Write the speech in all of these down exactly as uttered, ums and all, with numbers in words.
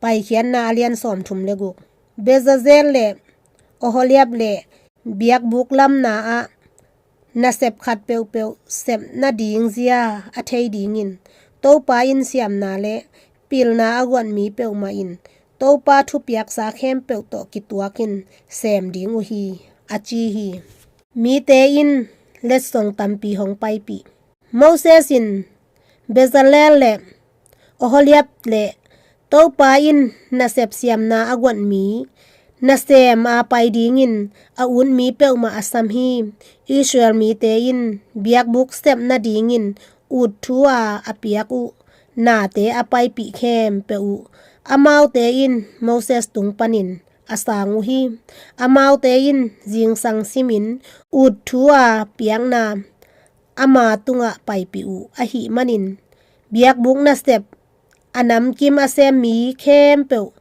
Paikhiatna a lian sawmthum le guk. Bezalel le Oholiab le biakbuk lamna ah nasep khat peuhpeuh sep nading zia a thei dingin Topa in siamna le pilna a guat mi peuhmah in Topa thupiaksa khempeuh tawh kituakin sem ding uh hi, a ci hi. Mite in letsong tampi hong paipih. Moses in Bezalel le Oholiab le Topa in nasep siamna a guat mi, nasem a pai dingin a ut mi peuhmah a sam hi. Israel mite in biakbuk sep nadingin ut thu a a piak uh nate a paipih khempeuh uh amaute in Moses tung panin a sang uh hi. Amaute in zingsang simin ut thu a piakna ama tungah paipih uh ahih manin biakbuk nasep a namkim a sem mi khempeuh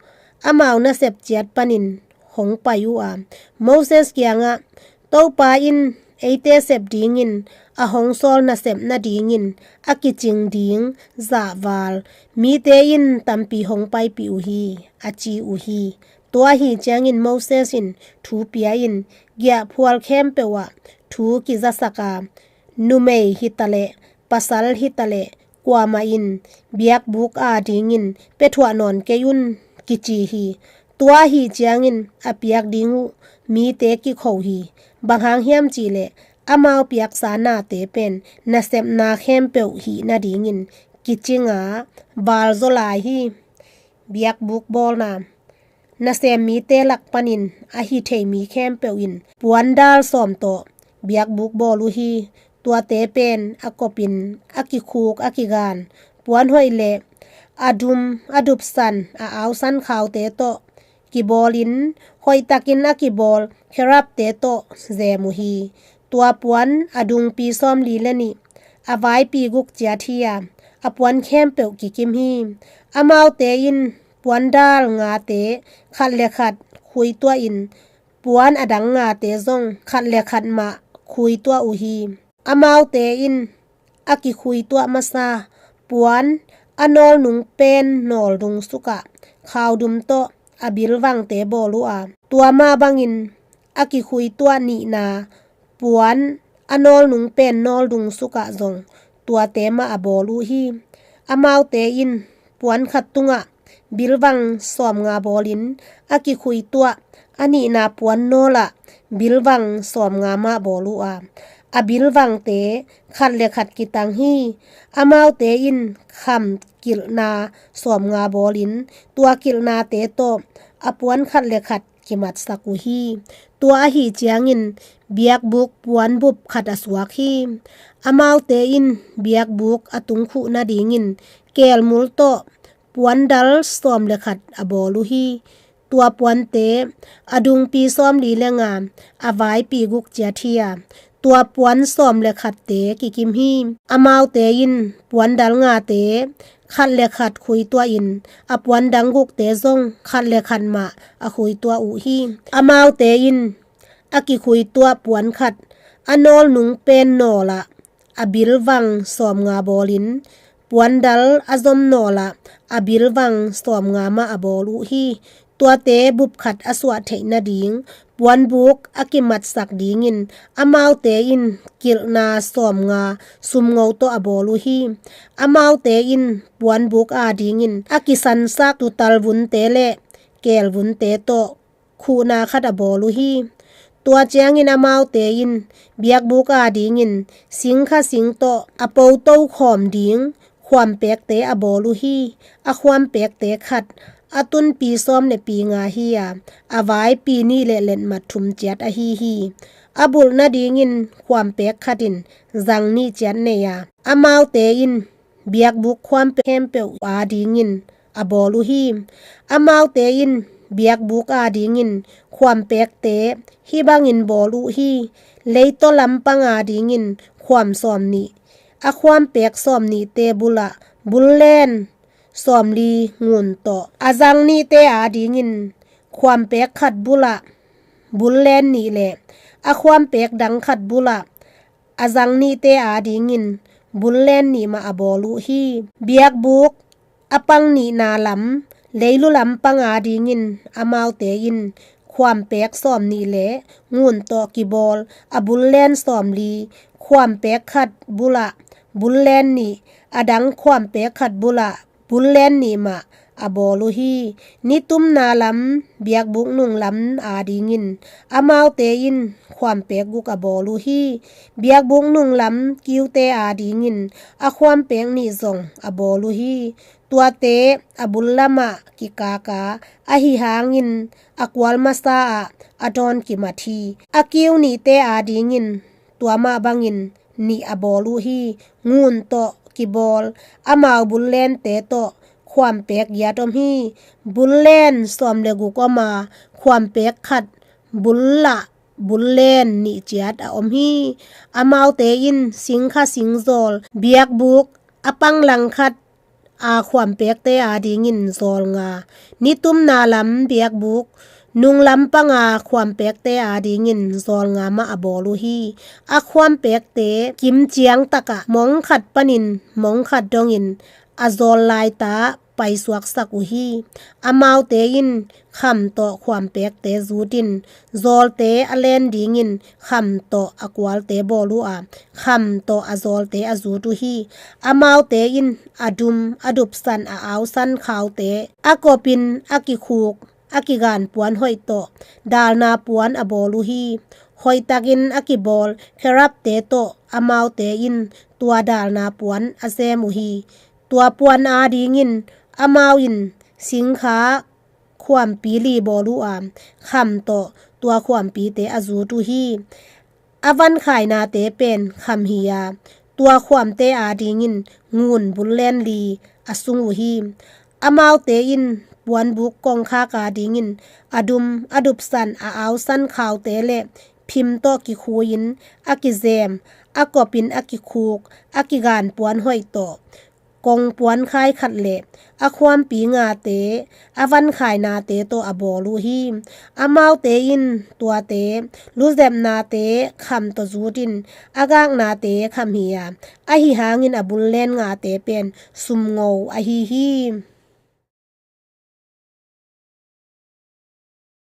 amau nasep ciat panin hong pai uh a, Moses kiangah, Topa in eite sep dingin a hong sawl nasep nadingin a kicing ding zahval mite in tampi hong paipih uh hi, a ci uh hi. Tua ahi ciangin Moses in thu pia in giahphual khempeuh ah thu kizasak a, numei hitaleh pasal hitaleh kuamah in biakbuk a dingin pia thuah nawn kei un, kici hi. Tua ahi ciangin a piak ding uh mite kikho hi. Bang hang hiam cihleh amau piaksa nate pen nasepna khempeuh hih nadingin kicing a, valzaw lai hi. Biakbuk bawlna. Nasem mite lak panin a hi thei mi khempeuh in puandal sawm tawh biakbuk bawl uh hi. Tuate pen a kopin a kikhuk a kigan, puan hoih le a dum a dupsan a ausan khaute tawh kibawlin, hoihtakin a kibawl kherubte tawh zem uh hi. Tua puan a dungpi sawmli le nih, a vaipi guk ciat hi a, a puan khempeuh kikim hi. Amaute in puandal ngate khat le khat khuituah in, puan a dang ngate zong khat le khat mah khuituah uh hi. Amaute in a kikhuituah masa puan a nawlnung pen nawldung sukah khaudum tawh a bilvangte bawl uh a, tua mah bangin a kikhuituah nihna puan a nawlnung pen nawldung sukah zong tuate mah a bawl uh hi. Amaute in puan khat tungah bilvang sawmnga bawlin a kikhuituah a nihna puan nawlah bilvang sawmnga mah bawl uh a, a bilvangte khat le khat kitang hi. Amaute in kham kilhna sawmnga bawlin tua kilhnate tawh a puan khat le khat kimatsak uh hi. Tua ahi ciangin biakbuk puanbup khat a suak hi. Amaute in biakbuk a tungkhuh nadingin keelmul tawh puandal sawm le khat a bawl uh hi. Tua puante a dungpi sawmli le nga, a vaipi guk ciat hi a, tua puan sawm le khatte kikim hi. Amaute in puandal ngate khat le khat khuituah in, a puandang gukte zong khat le khat mah a khuituah uh hi. Amaute in a kikhuituah puan khat a nawlnung pen nawlah a bilvang sawmnga bawlin, puandal a zom nawlah a bilvang sawmnga mah a bawl uh hi. Tuate bup khat a suah theih nading puanbuk a kimatsak dingin amaute in kilhna sawmnga sumngo tawh a bawl uh hi. Amaute in puanbuk a dingin a kisansak tutal vunte le keel vunte tawh khuhna khat a bawl uh hi. Tua ciangin amaute in biakbuk a dingin singkha sing tawh a poto khawm ding khuampekte a bawl uh hi. A khuampekte khat a tunpi sawm le pi nga hi a, a vaipi nih le letmat thum ciat ahi hi. A bulh nadingin khuampek khat in zang nih ciat nei a, amaute in biakbuk khuampek khempeuh a dingin a bawl uh hi. Amaute in biakbuk a dingin khuampekte hih bangin bawl uh hi. Leitaw lampang a dingin khuam sawm nih, a khuampek sawm nihte bulah bullen sawmli ngun tawh, a zang nihte a dingin khuampek khat bulah bullen nih le a khuampek dang khat bulah a zang nihte a dingin bullen nih mah a bawl uh hi. Biakbuk a pang nihna lam Leilu lampang adingin amaute in khuampek sawmnih le ngun tawh kibawl a bullen sawmli, khuampek khat bulah bullen nih, a dang khuampek khat bulah bullen nih mah a bawl uh hi. Nitumna lam biakbuk nung lam adingin amaute in khuampek guk a bawl uh hi. Biakbuk nung lam kiute adingin a khuampek nih zong a bawl uh hi. Tuate a bul lamah kikaka, ahi hangin a kual masa ah a dawn kimat hi. A kiu nihte adingin tua mah bangin nih a bawl uh hi. Ngun tawh kibawl amau bullente tawh khuampek giat om hi. Bullen sawm le guk om a, khuampek khat bul lah bullen nih ciat a om hi. Amaute in singkha singzawl biakbuk a pang langkhat a khuampekte adingin zawl nga, nitumna lam biakbuk nung lampang a khuampekte adingin zawl nga mah a bawl uh hi. A khuampekte kim ciang takah mong khat panin mong khat dongin a zawl laita paisuaksak uh hi. Amaute in kham tawh khuampekte zutin, zawlte a len dingin kham tawh a kualte bawl uh a, kham tawh a zawlte a zut uh hi. Amaute in a dum a dupsan a ausan khaute, a kopin a kikhuk a kigan puan hoih tawh dalna puan a bawl uh hi. Hoihtakin a kibawl kherubte tawh amaute in tua dalna puan a zem uh hi. Tua puan adingin amau in singkha khuampi li bawl uh a, kham tawh tua khuampite a zut uh hi. A vankhainate pen kham hi a, tua khuamte adingin ngun bullen li a sung uh hi. Amaute in puanbuk kongkhak adingin a dum a dupsan a ausan khaute le phim tawh kikhuin a kizem, a kopin a kikhuk a kigan puan hoih tawh kong puan khai khat le a khuampi ngate a vankhainate tawh a bawl uh hi. Amaute in tuate luzepnate kham tawh zutin, a gaknate kham hi a, ahi hangin a bullen ngate pen sumngo ahi hi.